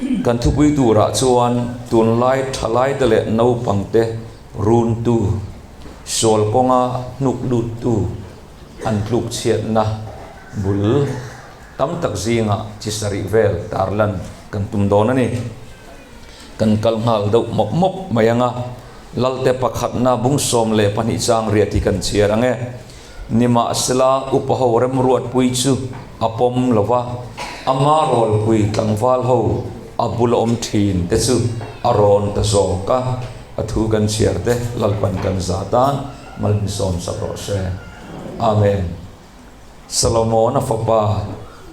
Kan thupui turah chuan tunlai thalaite leh naupangte runtu, sual kawnga hnuk luttu an tluk chhiatna bul tam tak zingah chi sarih vel tarlan kan tum dawn a ni. Kan kal nghal deuh mawp mawp mai ang a, Lalte pakhatna bung 12 chang riat hi kan chhiar ang e. Nimahsela, upa ho remruatpui chu a pawm lo va, ama rawlpui tlangval ho a bula awm thin te chu a rawn ta zawk a, a thu kan chhiar te Lalpan kan za tan malmisawm sak rawh se. Amen. Solomona fapa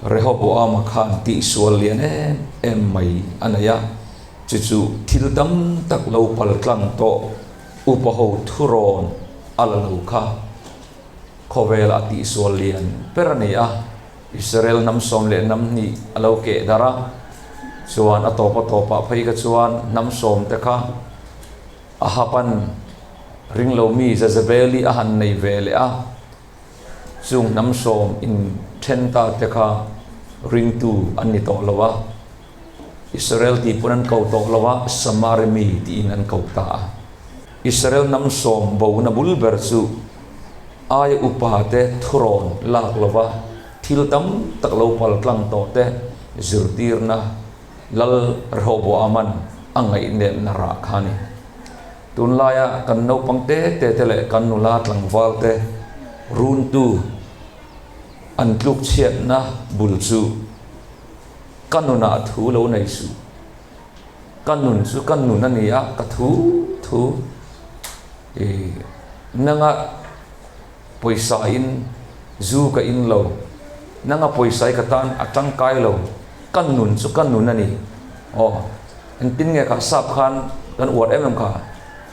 Rehoboama khan tihsual lian em em mai a nei a, chu chu thil tam tak lo pal tlang tawh upa ho thurawn a la lo kha khawvela a tihsual lian ber a ni a. Israel hnam sawm leh hnam hnih a lo keh darh a, chuan a tawp a tawpah phei kha chuan hnam sawm te kha a hapan ringlomi Jezebeli a han nei ve leh a. Chung hnam sawm in then ta te kha ringtu an ni tawh lo a, Israel tih pawn an ko tawh lo a, Samari mi tiin an ko ta a. Israel hnam sawm bona bul ber chu aia upa te thurawn lak lo va, thil tam tak lo pal tlang tawh te zirtirna Lal Rehoboaman a ngaihnepna rah kha a ni. Tunlaia kan naupang te te te leh kan nula tlangval te runtu an tluk chhiatna bul chu ka nunah thu lo nei suh. Ka nun chu ka nun a ni a, ka thu thu i nanga pawisa in zu ka in lo, nanga pawisa i ka tan a tangkai lo, ka nun chu ka nun a ni. Aw. Engtin nge kha sap khan kan uar em em kha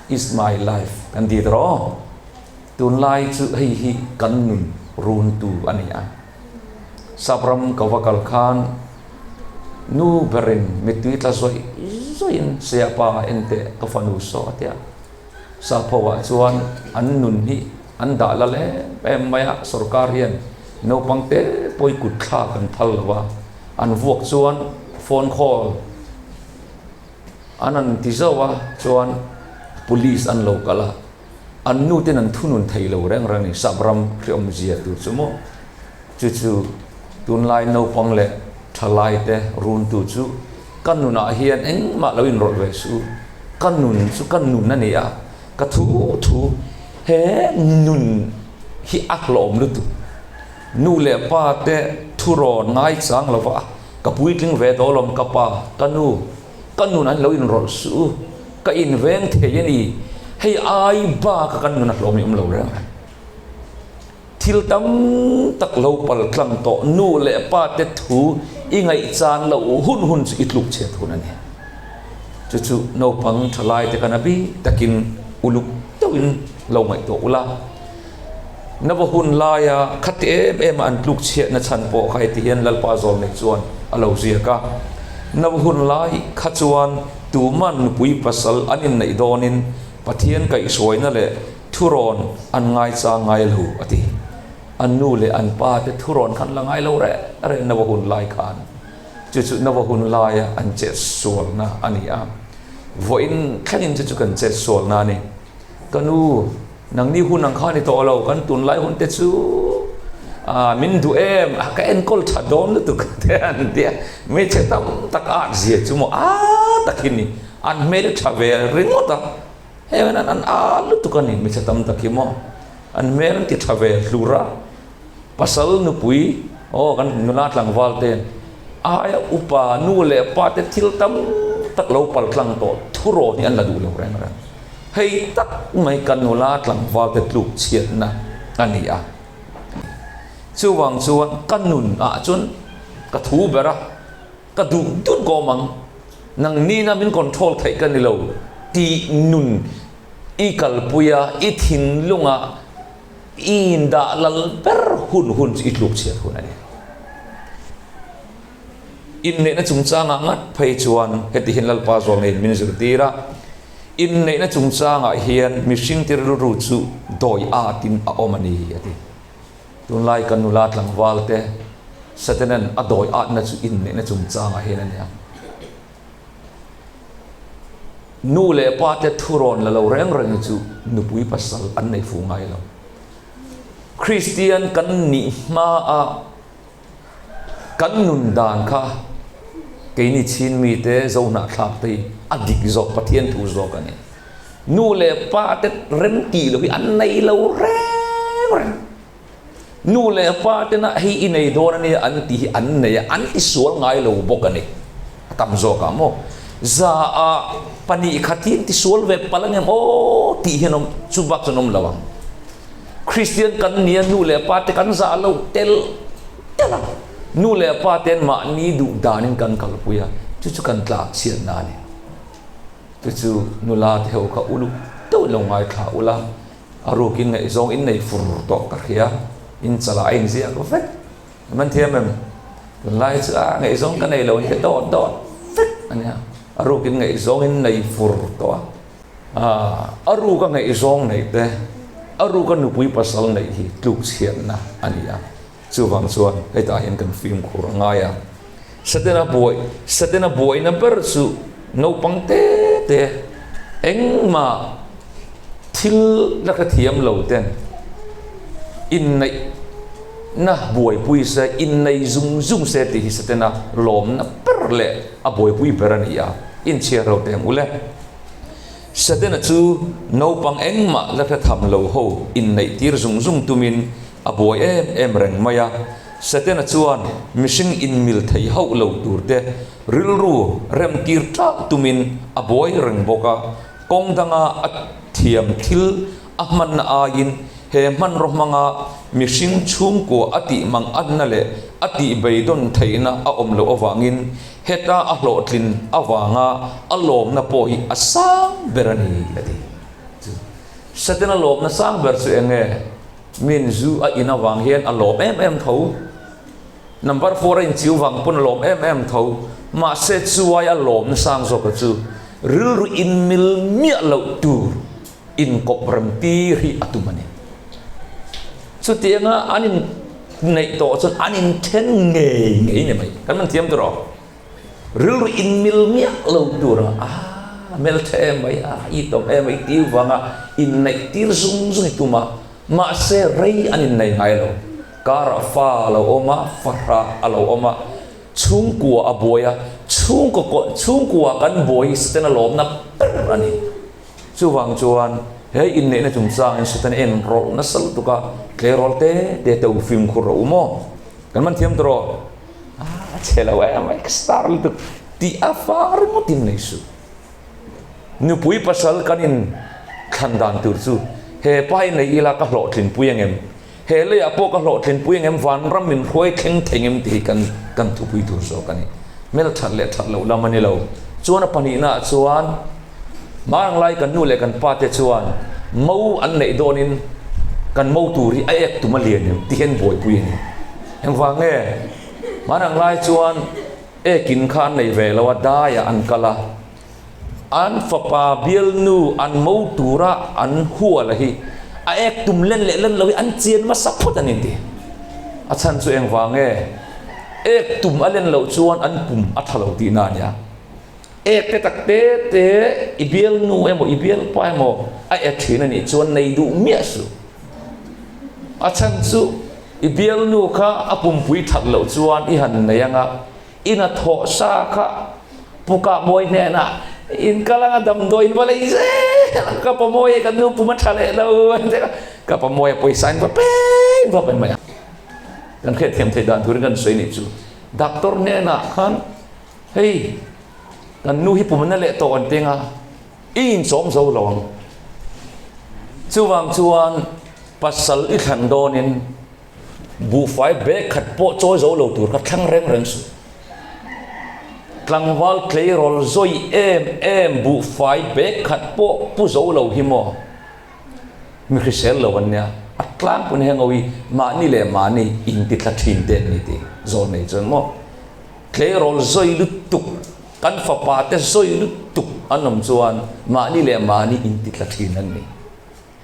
is my life kan ti tawh tunlai chu hei hi kan nun run tu a ni a sap ram ka va kal khan nu berin mittui tla zawih zawih in siapa enteh ka fanu saw a tia sap ho ah chuan an nun hi an dah la lem em mai a sorkar hian naupang te pawh i kut thlak an phal lo a. An vuak chuan phone call an han ti zauh a, chuan police an lo kal a, an nu ten an thunun thei lo reng reng a ni, sap ram hreawm zia tur chu maw? Chu chu tunlai naupang leh thalai te runtu chu ka nunah hian engmah lo inrawlh ve suh u, ka nun chu ka nun a ni a, ka thu thu he nun hi a hlawm lutuk. Nu leh pa te thurawn ngaichang lova ka puitling ve tawh lawm ka pa, ka nu, ka nun an lo inrawlh suh u, ka inveng thei a ni, hei ai bak a kan nun a hlawm i awm lo reng reng. Thil tam tak lo pal tlang tawh nu leh pa te thu i ngaihchan loh hun hun chu i tluk chhiat hun a ni. Chu chu naupang thalai te kan a bik takin uluk deuhin lo ngaihtuah ula. Nava hun laia khati em em a an tluk chhiatna chhan pawh kha heti hian Lalpa Zawlnei chuan a lo ziak a, Nava hun lai kha chuan tuman nupui pasal an inneih dawnin Pathian kaihhruaina leh thurawn an ngaichang ngai lo a ti. An nu leh an pa te thurawn khan la ngai lo reh reh Nava hun lai khan. Chu chu Nava hun laia an chetsualna a ni a, vawiin thlengin chu chu kan chetsualna a ni. Ka nu. Nangni hun ang kha ni tawh lo, kan tunlai hun te chu min duh em, ka enkawl tha dawn lutuk te an ti a, hmeichhe tam tak a zia chu maw a tak hi ni, an hmel tha ve ringawt a, hei an an a lutuk a ni hmeichhe tam tak hi maw, an hmel an ti tha ve hlur a, pasal nupui aw kan nula tlangval te aia upa nu leh pa te thil tam tak lo pal tlang tawh thurawn hi an la duh lo reng reng. Hei tak mai ka nula tlangval te tluk chhiatna a ni a. Chuvang chuan ka nun ah chuan ka thu ber a, ka duh dun kawm ang, nang nina min control theih ka ni lo tih nun i kalpui a, i thinlung ah i indah lal ber hun hun chu i tluk chhiat hun a ni. Inneihna chungchangah ngat phei chuan heti hian Lalpa zawlneiin min zirtir a, Inneihna chungchangah hian mihringte rilru chu dawi atin a awm a ni, a ti. Tunlai kan nula tlangvalte Satanan a dawi atna chu inneihna chungchangah hian a ni a. Nu leh pa te thurawn la lo reng reng hi chu nupui pasal an nei fu ngai lo. Kristian kan nih hma a kan nun dan kha keini chin mite zohnahthlak te hi a dik zawk Pathian thu zawk a ni. Nu leh pa te rem tih lo hi an nei lo reng reng. Nu leh pa tena hei i nei dawn a nia an tih hi an nei a, an ti sual ngai lo bawk a ni. A tam zawk ah maw? Za ah 2 khat hi an ti sual ve palh ang em aw tih hian awm chu bak chuan awm lo ang. Kristian kan nia nu leh pa te kan zah lo tel tel a, nu leh pa ten mahni duh danin kan kalpui a, chu chu kan tlak chhiatna a ni. Chu chu nula te ho kha uluk deuh lo ngaithla ula. A rukin ngaihzawng in nei fur tawh ka hria, in chalah a inziak vek. Man thiam em? Tunlai chu a ngaihzawng ka nei lo ni dawt dawt vek a nia. A rukin ngaihzawng in nei fur tawh a. A ruka ngaihzawng neih te, a ruka nupui pasal neih hi tluk chhiatna a ni a. Chuvang chuan hetah hian kan fimkhur a ngai a. Satena buai, Satena buaina ber chu naupang te te engmah thil la hrethiam lo ten inneihna buaipui se, innei zung zung se tih hi Satena lawmna ber leh a buaipui ber a ni a, inchhiar lo teh ang ule. Satena chu naupang engmah la hretham lo ho inneih tir zung zung tumin a buai em em reng mai a. Setana chuan mihring inmil thei hauh lo turte rilru remtir ṭah tumin a buai reng bawk a. Kawng danga a thiam thil a hmanna aiin he hmanraw hmanga mihring chhungkua a tih mang anna leh a tih beidawn theihna a awm loh avangin heta a hlawhtlin avanga a lawmna pawh hi a sang ber a ni, a ti. Setana lawmna sang ber chu eng nge? Min zu a in avang hian a lawm em em tho. Number four a inchiu vang pawn a lawm em em tho. Mahse chuai a lawmna sang zawka chu rilru inmil miah loh tur inkawp rem tir hi a tum a ni. Chutianga an inneih tawh chuan an inthen ngei ngei ni mai. Kan man thiam tawh rawh. Rilru inmil miah lo tura a hmeltha em mai a, i tawm em mai tih vanga inneih tir zung zung i tum a, mahse rei an innei ngai lo. Karah fa a lo awm a, fahrah a lo awm a, chhungkua a buai a, chhungkaw chhungkua kan buai hi Setana lawmna ber a ni. Chuvang chuan he inneihna chungchangin Setana en rawlh nasa lutuk a, tleirawl te te te u fimkhur rawh u maw? Kan man thiam tawh rawh. A chhe lo em mai ka star lutuk tih a fang ringawt in nei suh. Nupui pasal kan in thlan dan tur chu he pa hi nei ila ka hlawhtlin pui ang em? He leiah pawh ka hlawhtlin pui ang em? Vanram min hruai thleng thei ang em tih hi kan kan thupui tur zawk a ni. Hmel that leh that loh lam a ni lo. Chuan a pahnihnaah chuan Hmanglai lai kan nu leh kan pa te chuan mo an neih dawnin kan mo tur hi a ek tum a lian em ti hian buaipui a ni. Engvang nge? Hmanang lai chuan ekin kha an nei ve lo a, daiah an kal a, an fapa bialnu an mo tura an hual a hi a ek tum len leh len lo hi an chian hmasa phawt a ni ti. A chhan chu engvang nge? Ek tum a len loh chuan an pum a tha lo tihna a nia. Ek te tak te te i bialnu emaw i bialpa emaw a e thin a nih chuan nei duh miah suh. A chhan chu i bialnu kha a pumpui that loh chuan i han nei anga i hnathawh sa kha Pukah Mawi hnenah in kal anga damdawi in va lei zel ang ka pa Mawi e kan nu pum a tha leh lo an ti a, ka pa Mawi a pawisa in va peng va pen mai a. Kan hriatthiam theih dan turin kan sawi nih chu doctor hnenah khan Hei, kan nu hi pumna leh tawh an teng a, i inchawm zo lo ang. Chuvang chuan pasal i thlan dawnin buhfai bag khat pawh chawi zo lo tur kha thlang reng reng suh. Tlangval tleirawl zawi em em buhfai bag khat pawh pu zo lo hi maw? Mi hrisel lo an nia, a tlangpui na heng hi mahni leh mahni inti thla thin te an ni tih zawn nei chuan maw? Tleirawl zawi lutuk, kan fapa te zawi lutuk an awm chuan mahni leh mahni inti tla thin an ni.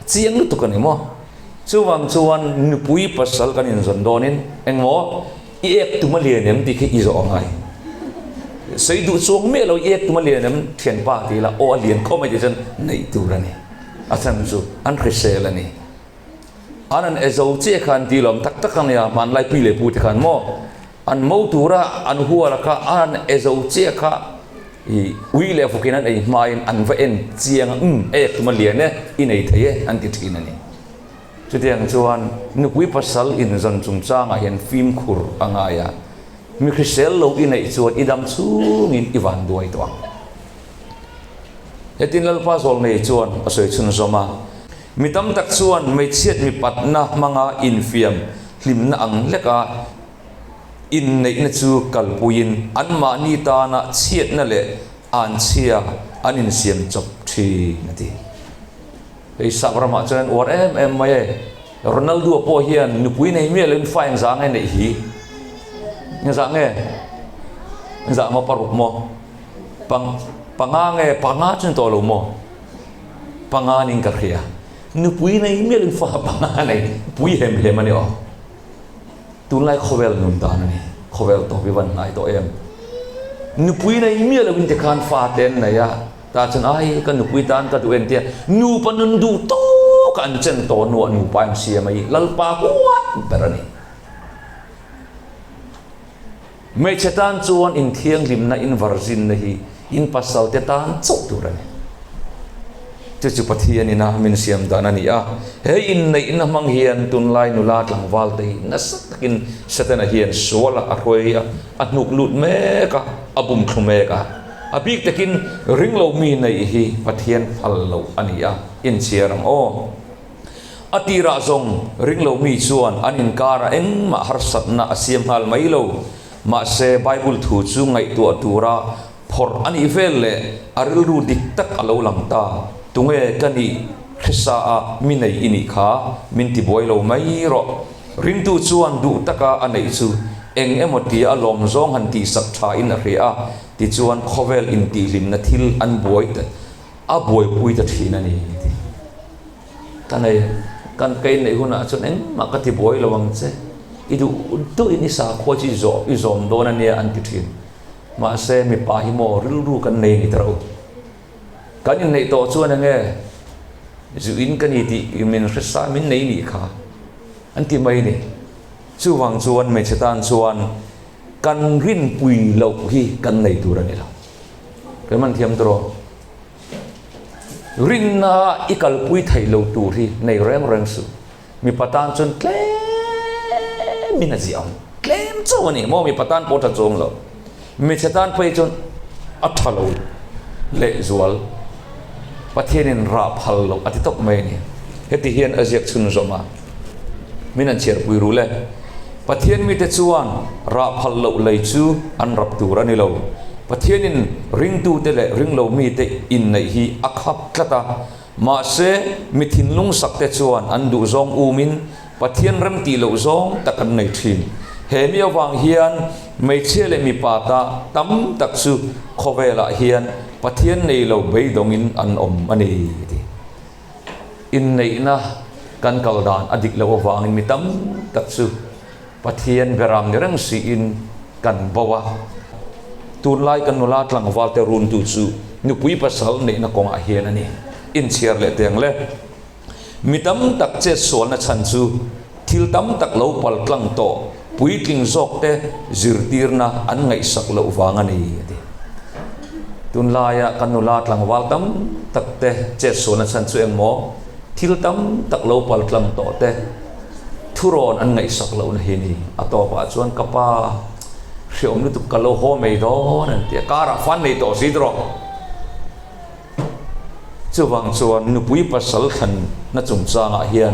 A chiang lutuk a ni maw? Chuvang chuan nupui pasal kan inzawn dawnin engmaw i ek tum a lian em tih khi i zawh a ngai. Sawi duh chuang miah lo i ek tum a lian em thianpa ti ila aw a lian khawp mai tih chuan neih tur a ni. A chhan chu an hrisel a ni. An an e zo chiah kha an ti lawm tak tak a nia hmanlai pi leh pu te khan maw an mo tura an hual a kha an an e zo chiah kha i ui leh vawkin an ei hmain an va en chiang a umm ek tum a lian e i nei thei e an ti thin a ni. Chutiang chuan nupui pasal inzawn chungchangah hian fimkhur a ngai a, mi hrisel lo i neih chuan i dam chhungin i van duai tawh ang. Hetin Lalpa Zawlnei chuan a sawi chhunzawm a, Mi tam tak chuan hmeichhiat mipatna hmanga infiam hlimna ang hleka inneihna chu kalpuiin anmahni tana chhiatna leh anchhia an insiam chawp thin, a ti. Hei sap ramah chuan an uar em em mai e. Ronaldo pawh hian nupui nei miah loin fa engzah nge neih hi? Engzah nge? Engzah maw paruk maw? Pang panga nge panga chu ni tawh lo maw? Panga ning ka hria. Nupui nei miah loin fa panga nei pui hem hem a ni aw. Tunlai khawvel nun dan a ni. Khawvel tawp hi van hnai tawh em. Nupui nei miah loin tikhan fa te an nei a. Tah chuan ai ka nupui tan ka duh en tia nupa nun duh tawk a an chen tawh hnuah nupa in siam a hi Lalpa huat ber a ni. Hmeichhe tan chuan inthianghlimna invarzinna hi in pasalte tan chauh tur a ni. Chu chu Pathian ina min siam dan a ni a, he inneihna hmang hian tunlai nula tlangval te hi nasa takin Setana hian sualah a hruai a, a hnuk lut mek a, a bum thlu mek a. A bik takin ringlo mi neih hi Pathian phal loh a ni a, inchhiar ang aw. A tirah zawng ringlo mi chuan an inkarah engmah harsatna a siam nghal mai lo. Mahse, Bible thu chu ngaihtuah tura phawrh a nih vel leh a rilru dik tak a lo lang ta. Tunge ka nih hresa a mi nei i nih kha min tibuai lo mai rawh. Ringtu chuan duh taka a neih chu eng emaw tia a lawm zawng han tihsak thain a hria a, tichuan khawvel intihhlimna thil an buai ta a buaipui ta thin a ni ti. Ka nei kan ka inneih hunah chuan engmah ka tibuai lo ang che, i duh duhin i sakhua chu i zawh i zawm dawn a nia an ti thin. Mahse mipa hi maw rilru kan nei ni ta rawh u. Kan inneih tawh chuan enge zu in ka ni tih min hre sa min nei nih kha an ti mai ni. Chuvang chuan hmeichhe tan chuan kan rinpui loh hi kan nei tur a ni lo. Kan man thiam tur aw. Rinna i kalpui theih lo tur hi nei reng reng suh. Mipa tan chuan tlemin a ziah ang. Tlem chauh a ni maw mipa tan pawh a tha chuang lo. Hmeichhe tan phei chuan a tha lo lehzual. Pathianin rah phal loh a ti tawp mai a ni. Heti hian a ziak chhunzawm a, min an chhiarpui ru le. Pathian mite chuan rah phal loh lei chu an rap tur a ni lo. Pathianin ringtute leh ringlo mite inneih hi a khap tlat a. Mahse, mi thinlung sakte chuan an duhzawng umin Pathian remtih loh zawng tak an nei thin. He mi avang hian hmeichhia leh mipa ta tam tak chu khawvelah hian Pathian nei lo beidawngin an awm a ni ti. Inneihna kan kal dan a dik loh avangin mi tam tak chu Pathian beram ni reng siin kan bo a. Tunlai kan nula tlangval te runtu chu nupui pasal neihna kawngah hian a ni. Inchhiar leh teng le. Mi tam tak chetsualna chhan chu thil tam tak lo pal tlang tawh puitling zawk te zirtirna an ngaihsak loh vang a ni a ti. Tunlaia kan nula tlangval tam tak te chetsualna chhan chu engmaw thil tam tak lo pal tlang tawh te Thurawn an ngaihsak lohna hi ni. A tawpah chuan ka pa hreawm lutuk ka lo haw mai dawn an ti a, karah fan nei tawh si tawh. Chuvang chuan nupui pasal thlanna chungchangah hian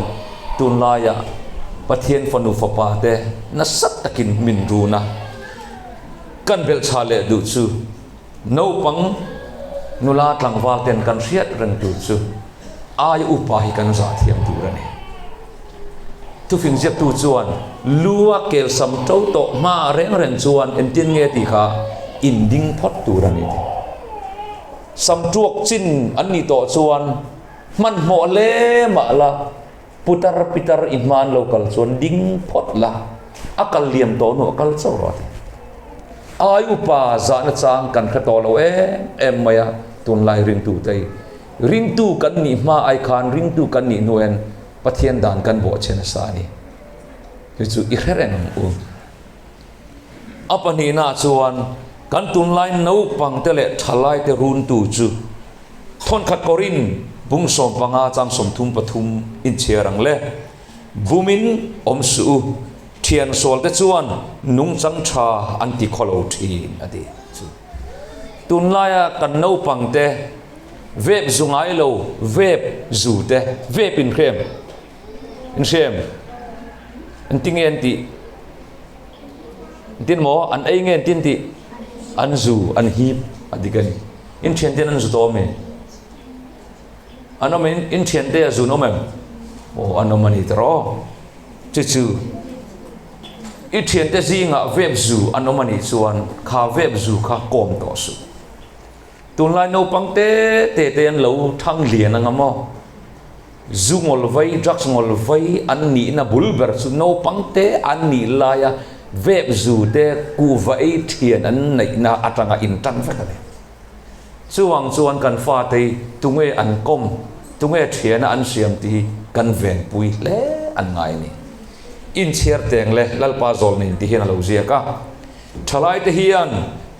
tunlaiah Pathian fanu fapa te nasa takin min run a, kan belhchhah leh duh chu naupang nula tlangval ten kan hriat reng tur chu Ai upa hi kan zah thiam tur a ni. Thufing ziaktu chuan lu a kelsam to tawh hma reng reng chuan engtin nge tih kha inding phawt tur a ni ti. Sam tuak chin an nih tawh chuan hmanhmawh hle mah la putar pitar i hma an lo kal chuan ding phawt la, a kal liam tawh hnuah kal chauh rawh a ti. Ai upa zahna chang kan hre tawh lo em em mai a, tunlai ringtute hi. Ringtu kan nih hma ai khan ringtu kan nih hnuain Pathian dan kan bawhchhe nasa a ni. Chu chu i hre reng ang u. A pahnihnaah chuan kan tunlai naupangte leh thalaite runtu chu thawnkhat kawrin bung 15 chang 33 inchhiar ang le. Bumin awm suh u, thian sualte chuan nungchang tha an ti khaw lo thin a ti. Chu tunlaia kan naupangte vep zu ngai lo, vep zu te, vep inhrem, inhrem, engtin nge an tih? Engtin maw? An ei nge engtin tih? An zu, an hip a dik a ni. In thianten an zu tawh ami? An awm in, in thiante a zun awm em? Aw, an awm a ni tawh. Chu chu i thiante zingah vep zu an awm a nih chuan kha vep zu kha kawm tawh suh. Tunlai naupang te te te an lo thang lian anga maw? Zu ngawl vai, drugs ngawl vai an nihna bul ber chu naupang te an nih laia vep zu te kuhva ei thian an neihna atanga intan vek a ni. Chuvang chuan kan fate hi tunge an kawm, tunge thiana an siam tih hi kan venpui hle an ngai a ni. Inchhiar teng leh Lalpa zawlnin tih hian a lo ziak a. Thalaite hian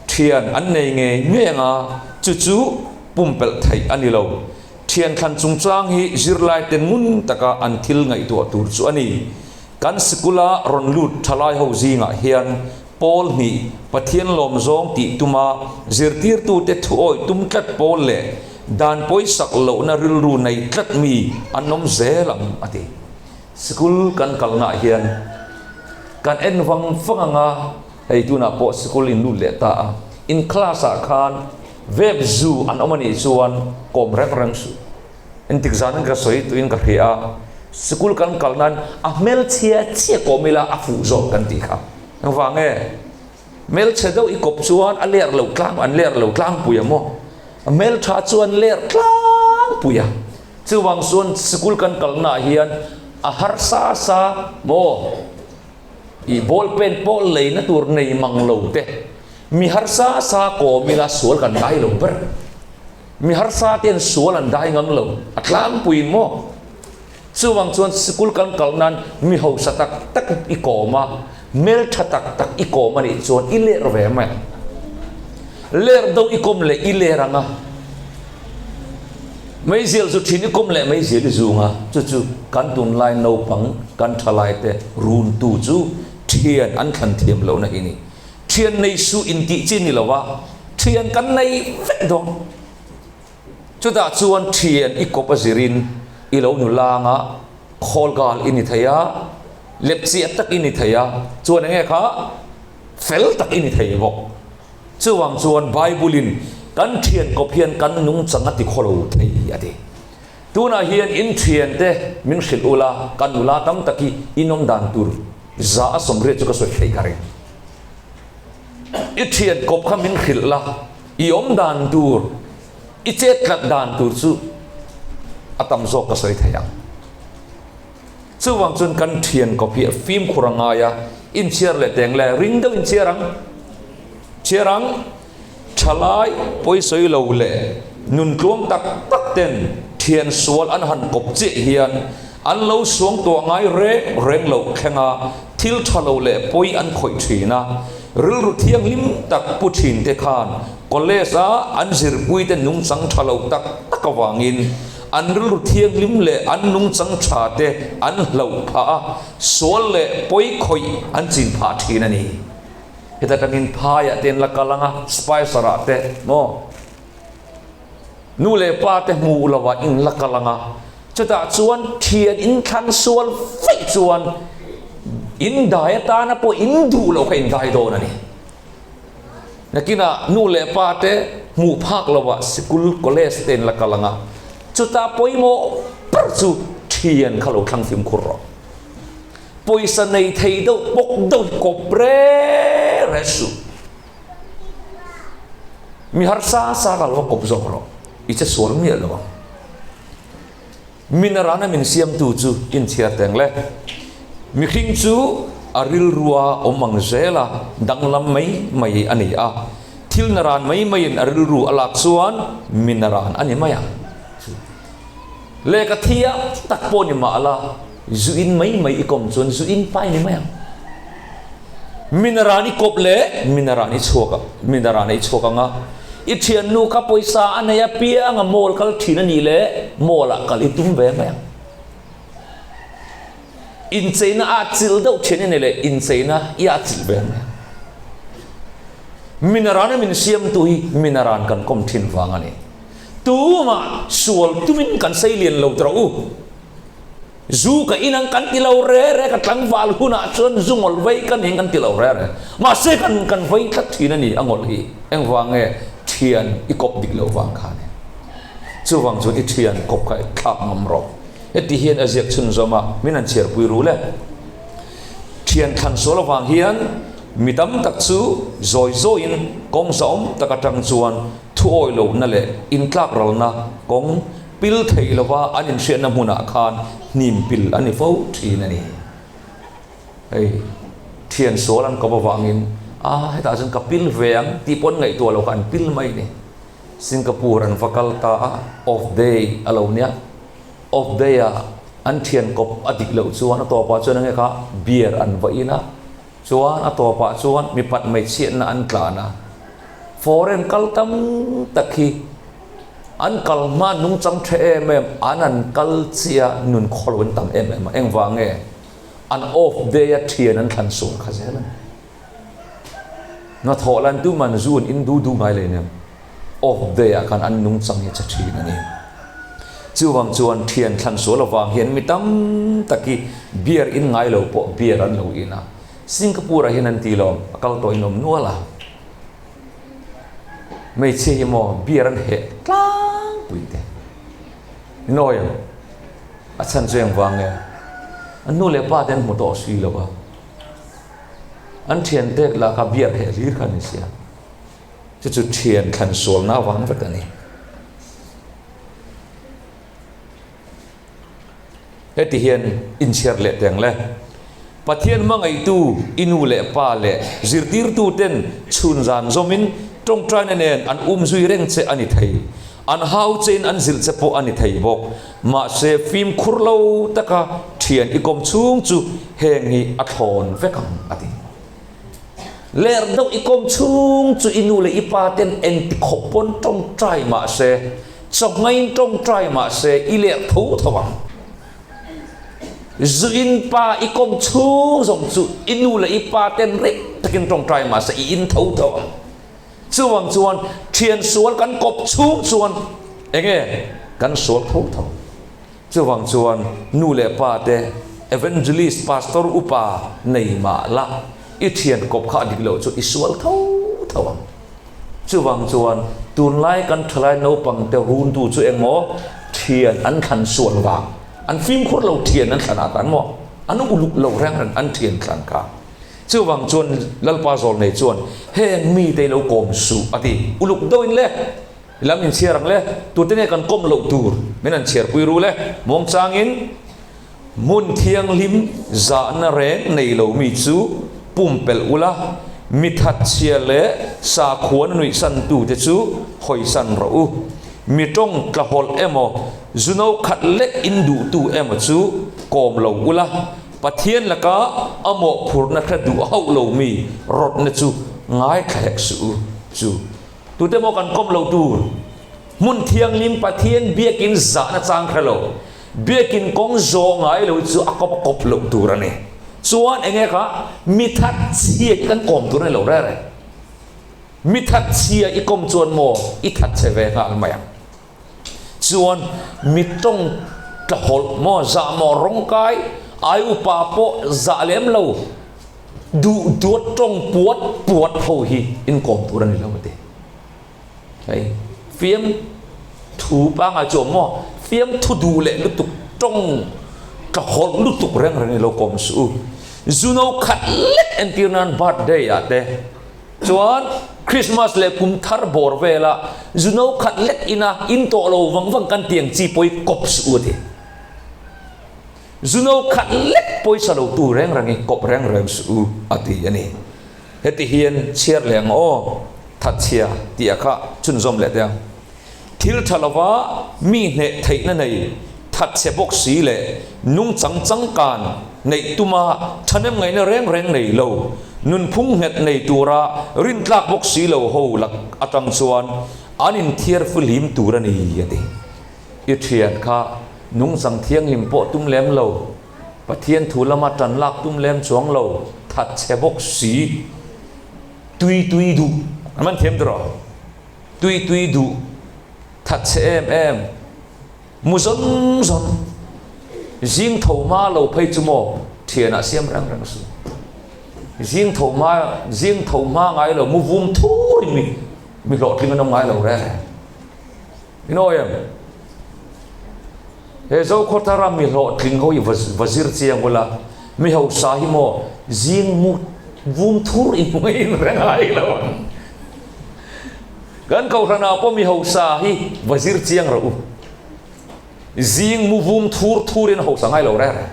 thian an nei ngei ngei anga chu chu pumpelh theih a ni lo. Thian thlan chungchang hi zirlaite ngun taka an thil ngaihtuah tur chu a ni. Kan sikula rawn lut thalai ho zingah hian pawl hnih, Pathian lawm zawng tih tuma zirtirtute thu awih tum tlat pawl leh dan pawisak lohna rilru nei tlat mi an awm zel ang, a ti. Sikul kan kalnaah hian kan en vang vang ang a, hei tunah pawh sikul in lut leh ta a, in class ah khan vep zu an awm a nih chuan kawm reng reng suh. Engtik zan in ka sawi tuin ka hria a, sikul kan kal nan a hmelchhia chiah kawm ila a fuh zawk kan tih kha. Engvang nge? Hmelchhe deuh i kawp chuan a ler lo tlang, an ler lo tlangpui a maw? A hmeltha chuan ler tlangpui a. Chuvang chuan sikul kan kalnaah hian a harsa sa maw? I ball pen pawh leina tur nei mang lo te, mi harsa sa kawm ila sual kan dai lo ber. Mi harsa te an sual an dai ngam lo, a tlangpuiin maw? Chuvang chuan sikul kan kal nan mi hausa tak tak i kawm a, hmeltha tak tak i kawm a nih chuan i ler ve mai ang. Ler deuh i kawm leh i ler ang a, meizial zu thin i kawm leh meizial i zung a, chu chu kan tunlai naupang kan thalai te runtu chu thian an thlan thiam lohna hi a ni. Thian nei suh intih chi ni lo a, thian kan nei vek dawn. Chutah chuan thian i kawp a zirin i lo nu lang a, khawl gal i ni thei a, lepchiah tak i ni thei a, chuan enge kha fel tak i ni thei bawk. Chuvang chuan Bible-in kan thian kawp hian kan nungchang a ti khaw lo thei a ti. Tunah hian in thiante min hrilh ula, kan nula tam tak hi in awm dan tur za a 80 chu ka sawi thei ka ring. I thian kawp kha min hrilh la, i awm dan tur, i chet tlat dan tur chu a tam zawk ka sawi thei ang. Chuvang chuan kan thian kawp hi a fimkhur a ngai a, inchhiar leh teng le ring deuh inchhiar ang, chhiar ang, thalai pawisawi lo leh nun tluang tak tak ten thian sual an han kawp chiah hian an lo suang tuah ngai reng reng loh thleng a, Thil tha lo leh pawi an khawih thin a, rilru thianghlim tak pu thin te khan college a an zirpui te nungchang tha lo tak tak avangin an rilru thianghlim leh an nungchang tha te an hlauh phah a, sual leh pawi khawih an chin phah thin a ni. Heta tangin phaiah te an la kal ang a, Spicer ah te maw? Nu leh pa te hmuh lo ah in la kal ang a, chutah chuan thian in thlan sual feih chuan in dai atana pawh in duh loh kha in dai dawn a ni. Nakinah nu leh pa te hmuh phak lo ah sikul, college te in la kal ang a, chutah pawimawh ber chu thian kha lo thlang fimkhur rawh. Pawisa nei thei deuh bawk deuh hi kawp reng reng suh. Mi harsa sa ka lo kawp zawk rawh, i che sual miah lo ang. Mi narana min siamtu chu inchhiar teng le. Mihring chu a rilrua awm ang zela danglam mai mai a ni a, thil naran mai maiin a rilru a lak chuan mi naran a ni mai ang. Lehkha thiam tak pawh ni mah la, zu in mai mai i kawm chuan zu in pai ni mai ang. Mi naran i kawp leh mi naran i chhuak a, mi naran i chhuak ang a, i thiannu kha pawisa a nei apiang a mall kal thin a nih leh mall ah kal i tum ve mai ang. Incheina a chilh deuh thin a ni leh incheina i a chilh ve mai ang. Mi naran a min siamtu hi mi naran kan kawm thin vang a ni. Tumah sual tumin kan sei lian lo tawh u. Zu ka in ang kan ti lo re re, ka tlangval hunah chuan zu ngawlh vei ka ning kan ti lo re re. Mahse kan kan vei tlat thin a ni a ngawlh hi. Engvang nge thian i kawp dik loh vang kha ni. Chuvang chuan i thian kawp kha i thlak ngam rawh. Heti hian a ziak chhunzawm a, min han chhiarpui ru le. Thian thlan sual avang hian mi tam tak chu zawi zawiin kawng zahawm tak atang chuan Thuawi lohna leh intlak ralna kawng pil thei lova an inhriatna hmunah khan hnim pil a ni fo thin a ni. Hei, thian sual an kawp avangin a hetah chuan ka pil ve ang tih pawh an ngaihtuah lo kha an pil mai a ni. Singapore an va kal ta a, off day a lo nia. Off day ah an thian kawp a dik loh chuan a tawpah chuan enge kha beer an va in a, Chuan a tawpah chuan mipat hmeichhiatna an tlan a, foreign kal tam tak hi an kal hma nungchang tha em em, an an kal chiah nun khaw lo an tam em em a, engvang nge an off day a thian an thlan sual kha zel a ni. Hnathawh lan tuman zu an in du du ngai leh nem. Off day ah khan an nungchang hi a che thin a ni. Chuvang chuan thian thlan sual avang hian mi tam tak hi beer in ngai lo pawh beer an lo in a. Singapore ah hian an ti lo, a kal tawh in awm nual a. Hmeichhia hi maw beer an heh tlangpui te. Nawi ang. A chhan chu engvang nge? An nu leh pa te an hmu tawh si lo a. An thiante lah kha beer heh hlir kha an ni sia. Chu chu thian thlan sualna avang vek a ni. Heti hian inchhiar leh teng le. Pathian hmangaihtu i nu leh pa leh zirtirtuten chhun zan zawmin tawngtaina nen an um zui reng che a ni thei. An hau chein an zilh che pawh a ni thei bawk. Mahse fimkhur lo taka thian i kawm chhung chu heng hi a thlawn vek ang a ti. Ler deuh i kawm chhung chu i nu leh i pa ten engti khawp pawn tawngtai mah se, chawhngaiin tawngtai mah se i ler tho tho ang. Zu in pa i kawm chhung zawng chu i nu leh i pa ten rei takin tawngtai mah se i in tho tho ang. Chuvang chuan thian sual kan kawp chhung chuan enge kan sual tho tho. Chuvang chuan nu leh pa te Evangelist Pastor upa nei mah la i thian kawp kha a dik loh chu i sual tho tho ang. Chuvang chuan tunlai kan thalai naupang te runtu chu engmaw thian an thlan sual vang, an fimkhur lo thian an thlan ah khan maw an uluk lo reng reng an thian thlan kha. Chuvang chuan Lalpa Zawlnei chuan heng mite i lo kawm suh a ti uluk deuh in le. I lam inchhiar ang le, tute nge kan kawm loh tur min han chhiarpui ru le, muangchangin hmun thianghlim zahna reng nei lo mi chu pumpelh ula, mi thatchhia leh sakhuana nuihsantute chu hawisan rawh u. Mi tawng tlahawlh emaw, zuno khat lek in duhtu emaw chu kawm lo ula, Pathian laka a mawhphurhna hre duh hauh lo mi rawtna chu ngaithla hek suh u chu. Tute maw kan kawm lo tur? Hmun thianghlim Pathian biakin zahna chang hre lo, biakin kawng zawh ngai lo chu a kawp a kawp loh tur a ni. Chuan enge kha mi that chhia hi kan kawm tur a ni lo rere. Mi that chhia i kawm chuan maw i that chhe ve nghal mai ang. Chuan mi tawng tlahawlh maw zah maw rawngkai ai upa pawh zah lem lo duh duat tawng puat puat ho hi inkawm tur a ni lo a ti. Hei fiam thu pangai chu awm maw fiam thu duh leh lutuk tawng tlahawlh lutuk reng reng i lo kawm suh u. Zuno khat lek entir nan birthday ah te Chuan Christmas leh kum thar bawr vela zu no khat lek ina in tawh lo vang vang kan tiang chi pawi kawp suh u a ti. Zu no khat lek pawisa lo tu reng reng i kawp reng reng suh u, a ti a ni. Heti hian chhiar leh ang aw, thatchhia tih a kha chhunzawm leh teh ang. Thil tha lova mi hneh theihna nei, thatchhe bawk si leh nungchang changkan neih tuma thahnem ngaihna reng reng nei lo, nunphung nghet nei tura rintlak bawk si lo ho lak atang chuan an inthiar fihlim tur a ni, a ti. I thian kha nungchang thianghlim pawh tum lem lo, Pathian thu lama tan lak tum lem chuang lo, thatchhe bawk si, tui tui duh, an man thiam tawh rawh. Tui tui duh that che em em, mu zawn zawn, zing tho hma lo phei chu maw thianah siam reng reng suh. Zing tho hma, zing tho hma ngai lo, mu vum thurin mi mi hlawhtling an awm ngai lo reng. I nawi em? He Zokhawthara mi hlawhtling ho hi va zir chiang ula, mi hausa hi maw zing mu vum thur in hmu ngei in reng ai lo ang. Kan kohhranah pawh mi hausa hi va zir chiang rawh u. Zing mu vum thur thur in hausa ngai lo reng reng.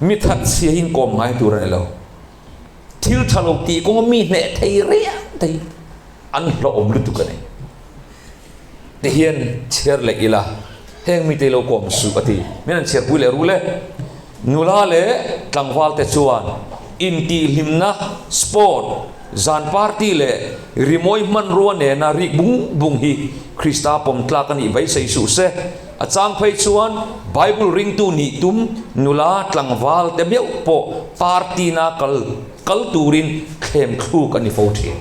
Mi thatchhia hi in kawm ngai tur a ni lo. Thil tha lo tih kawnga mi hneh thei riau te hi an hlawhawm lutuk a ni. Ti hian chhiar leh ila, heng mite hi lo kawm suh a ti. Min han chhiarpui leh rul e. Nula leh tlangval te chuan intihhlimna, sport, zan party leh rimawi hmanrua nena rik bung bung hi Krista pawm tlak a nih beisei suh se. A chang phei chuan Bible ringtu nih tum nula tlangval te meuh pawh party na kal kal turin thlem thluk a ni fo thin.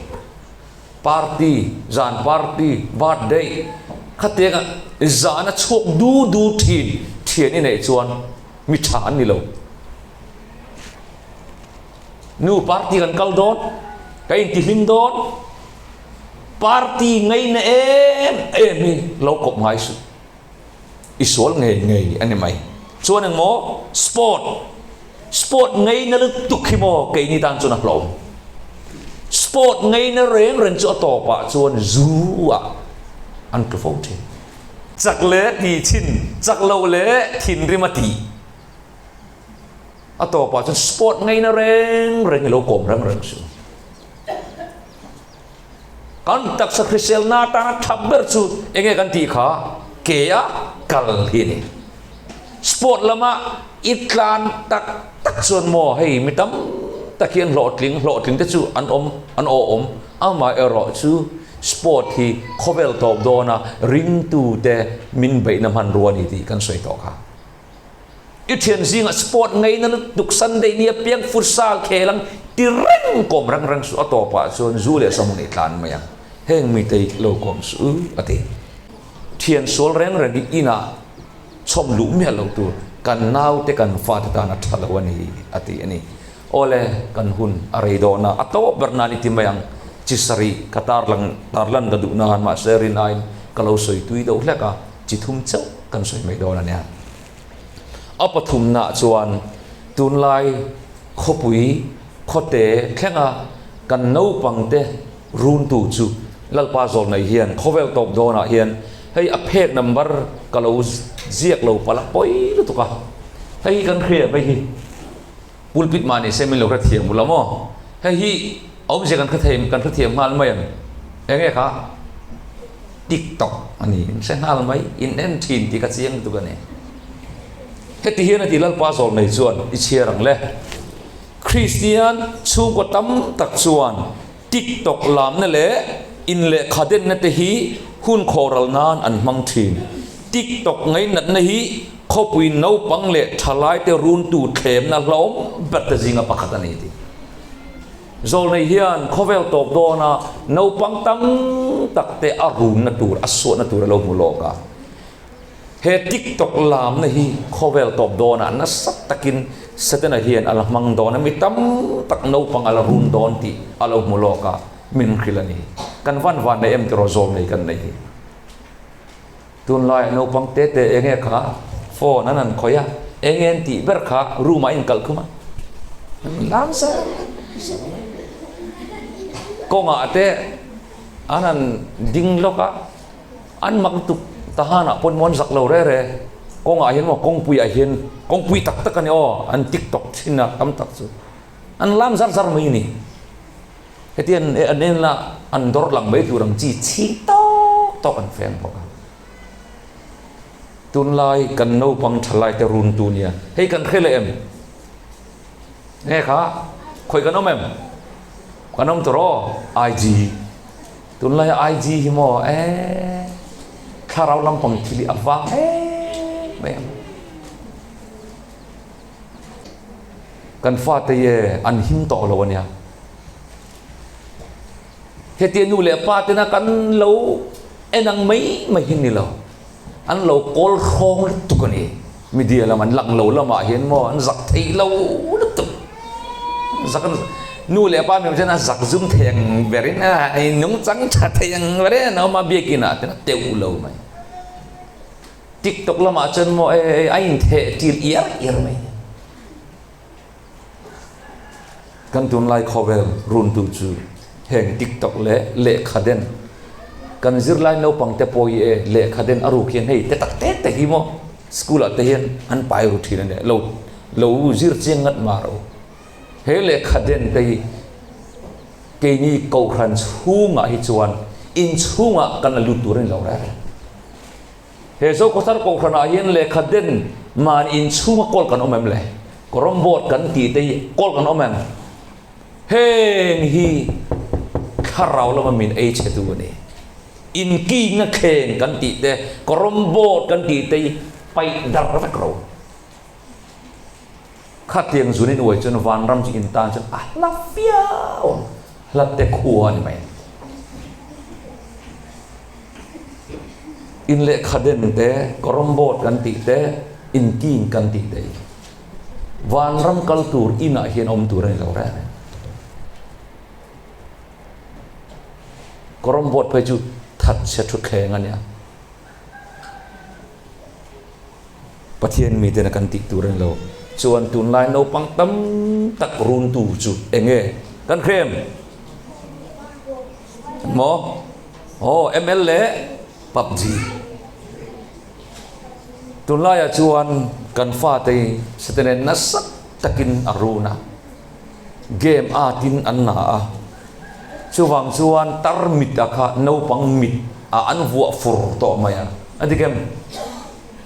Party, zan party, birthday khatianga zan a chhuak du du thin thian i neih chuan mi tha an ni lo. Nu party kan kal dawn, ka intihlim dawn, party ngaina em em hi lo kawp ngai suh. I sual ngei ngei a ni mai. Chuan engmaw sport, sport ngaina lutuk hi maw keini tan chuan a hlawm. Sport ngaina reng reng chu a tawpah chuan zu ah an tlu fo thin. Chak leh ti chhin, chak loh leh thinrim a tih. A tawpah chuan sport ngaina reng reng i lo kawm reng reng suh. Kan taksa hriselna atana tha ber chu enge kan tih kha ke a kal hi a ni. Sport lama i tlan tak tak chuan maw hei mi tam tak hian hlawhtling hlawhtling te chu an awm an aw awm amaherawh chu sport hi khawvel tawp dawna ringtute min beihna hmanrua a ni tih kan sawi tawh kha. I thian zingah sport ngaina lutuk Sunday ni apiang futsal khel ang ti reng kawm reng reng suh a tawpah chuan zu leh sawm nei tlan mai ang heng mite hi lo kawm suh u a ti. Thian sual reng reng hi inah chhawm luh miah lo tur kan naute kan fate tan a tha lo a ni a ti a ni. Awle kan hun a rei dawn a, a tawp ber nan i ti mai ang chi sarih ka tarlang tarlan ka duh nan mahse rinaiin ka lo sawi tui deuh hlek a. Chi thum chauh kan sawi mai dawn a nia. A pathumnaah chuan tunlai khawpui khawte thlenga kan naupangte runtu chu Lalpa Zawlnei hian khawvel tawp dawnah hian hei a phek number ka lo ziak lo palh a pawi lutuk a, hei hi kan hria mai hi pulpit mah ni se min lo hrethiam ula maw? Hei hi awmzia kan hre kan hrethiam nghal mai ang eng nge kha? TikTok a ni, in hre nghal mai, in en thin tih ka chiang lutuk a ni. Heti hian a ti Lalpa Zawlnei chuan i chhiar ang le. Kristian chhungkaw tam tak chuan TikTok lamna leh inlehkha denna te hi hun khawhral nan an hmang thin. TikTok ngainatna hi khawpui naupang leh thalaite runtu thlemna hlauhawm ber te zinga pakhat a ni tih. Zawlnei hian khawvel tawp dawna naupang tam tak te a runna tur, a suahna tur a lo hmu lawk a. He TikTok lamna hi khawvel tawp dawnah nasa takin Setana hian a la hmang dawn a, mi tam tak naupang a la run dawn tih a lo hmu lawk a, min hrilh a ni. Kan van van nei em tiraw zawlnei kan nei hi. Tunlaiah naupang te te enge kha phone an han khawih a, enge an tih ber kha room ah a inkalh khum a, an lam zar zar mai. Kawngah te an han ding lawk a, an mak lutuk. Tahanah pawn maw an zak lo re re. Kawngah hian maw kawngpuiah hian kawngpui tak tak a ni aw an tiktok thin a tam tak chu. An lam zar zar mai a ni. Hetiang an en la an dawr lang mai tur ang chi chhing tawk tawk an feng bawk a. Tunlai kan naupang thalai te run tu nia. Hei kan hre leh em? Nge kha khawi kan awm em? Kan awm tur aw IG. Tunlai IG hi maw ee thlarau lampang thil hi a vang em em. Kan fate ye an him tawh lo ania. Hetia nu leh pa tena kan lo en ang mai mai hi ni lo. An lo kawl hrawng lutuk a ni. Media lam an lang lo lamah hian maw an zak thei lo lutuk. Zak an nu leh pa meuh chuan a zak zum thei ang berin a nungchang tha thei ang berin an awm a biakin ah ten a teuh lo mai. Tiktok lamah chuan maw e a intheh tir iar iar mai. Kan tunlai khawvel runtu chu heng tiktok leh lehkha den kan zirlai naupang te pawh hi e lehkha den a ruk hian hei te tak te te hi maw school ah te hian an pai ru thin a nia lo lo zir chiang ngat mar u. He lehkha den te hi keini kohhran chhungah hi chuan inchhungah kan la lut tur a ni lo reng. He Zokhawthar Kohhranah hian lehkha den mahni inchhunga kawl kan awm em le? Kawrawm board kan tih te hi kawl kan awm em? Heng hi thlarau lama min ei chhe tu a ni. Inkingna thleng kan tih te, kawrawm board kan tih te hi paih dar vek ro. Khatiang zun in uai chuan vanram chu in tan chuan a hla viau ang, hla te khua a ni mai. In lehkha den te, kawrawm board kan tih te, in king kan tih te hi vanram kal tur inah hian awm tur a ni lo reng reng. Kawrawm board phei chu thatchhe thutthleng a nia. Pathian miten a kan tih tur a ni lo. Chuan tunlai naupang tam tak runtu chu eng nge kan hrem? Maw? Aw, ML leh PUBG. Tunlaiah chuan kan fate hi Satanen nasa takin a run a, game atin an na a. Chuvang chuan tar mit a kha naupang mit ah an vuah fur tawh mai a. A dik em?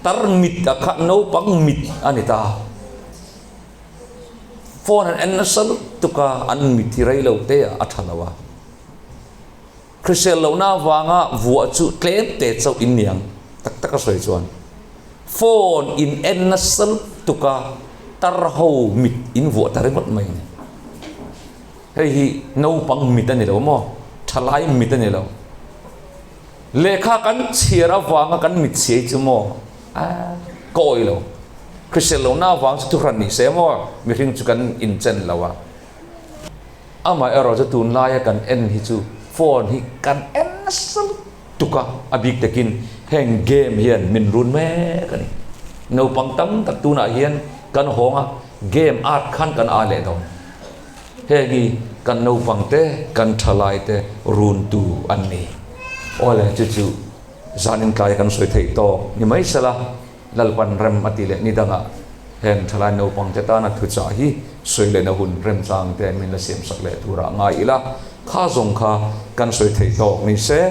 Tar mit a kha naupang mit a ni ta. Phone an en nasa lutuk a, an mit hi rei lo te ah a tha lo a. Hrisel lohna avanga vuah chu tlem te chauh in niang tak tak a sawi chuan phone in en nasa lutuk a, tar ho mit in vuah ta ringawt mai a ni. Hei hi naupang mit a ni lo maw? Thalai mit a ni lo. Lehkha kan chhiar avanga kan mit chhiai chu maw? A ka awih lo. Hrisel lohna avang chu thuhran ni se maw? Mihring chu kan inchen lo a. Amaherawh chu tunlaia kan en hi chu phone hi kan en nasa lutuk a, a bik takin heng game hian min run mek a ni. Naupang tam tak tunah hian kan hawng a, game art khan kan a leh dawn. Heng hi kan naupang te, kan thalai te runtu an ni. Awle chu chu zanin tlai kan sawi theih tawk ni mai sela, Lalpan rem a ti leh ni dangah heng thalai naupang te tana thuchah hi sawi lehna hun remchang te min la siamsak leh turah ngai ila, kha zawng kha kan sawi theih tawk ni se.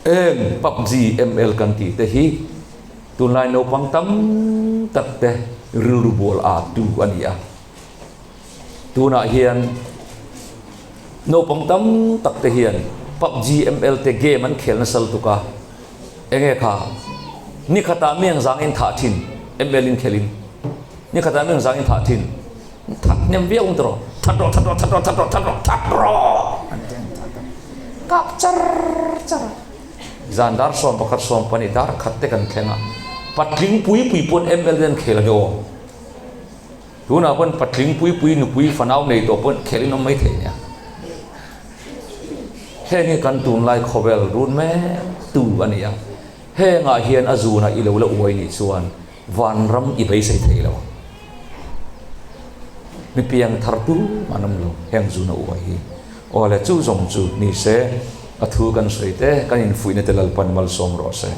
Eng PUBG ML kan tih te hi tunlai naupang tam tak te rilru bual a tu a ni a. Tunah hian naupang tam tak te hian PUBG ML te game an khel nasa lutuk a, enge kha ni khatah mi ang zang in thah thin ML in khelin ni khatah mi ang zang in thah thin that hnem viau ang tawh that rawh that rawh that rawh that rawh that rawh that rawh an ti ang kap char char a zan dar 11 12 dar khat te kan thleng a patling pui pui pawn ML te an khel a ni aw. Tunah pawn patling pui pui nupui fanau nei tawh pawn khelh in awm mai thei nia. Heng hi kan tunlai khawvel run mek tu a ni a. Hengah hian a zunah i lo la uai nih chuan vanram i beisei thei lo. Mi piang thar tu an awm lo heng zuna uai hi. Awle chu zawng chu ni se a thu kan sawi te kan infuihna te Lalpan malsawm rawh se.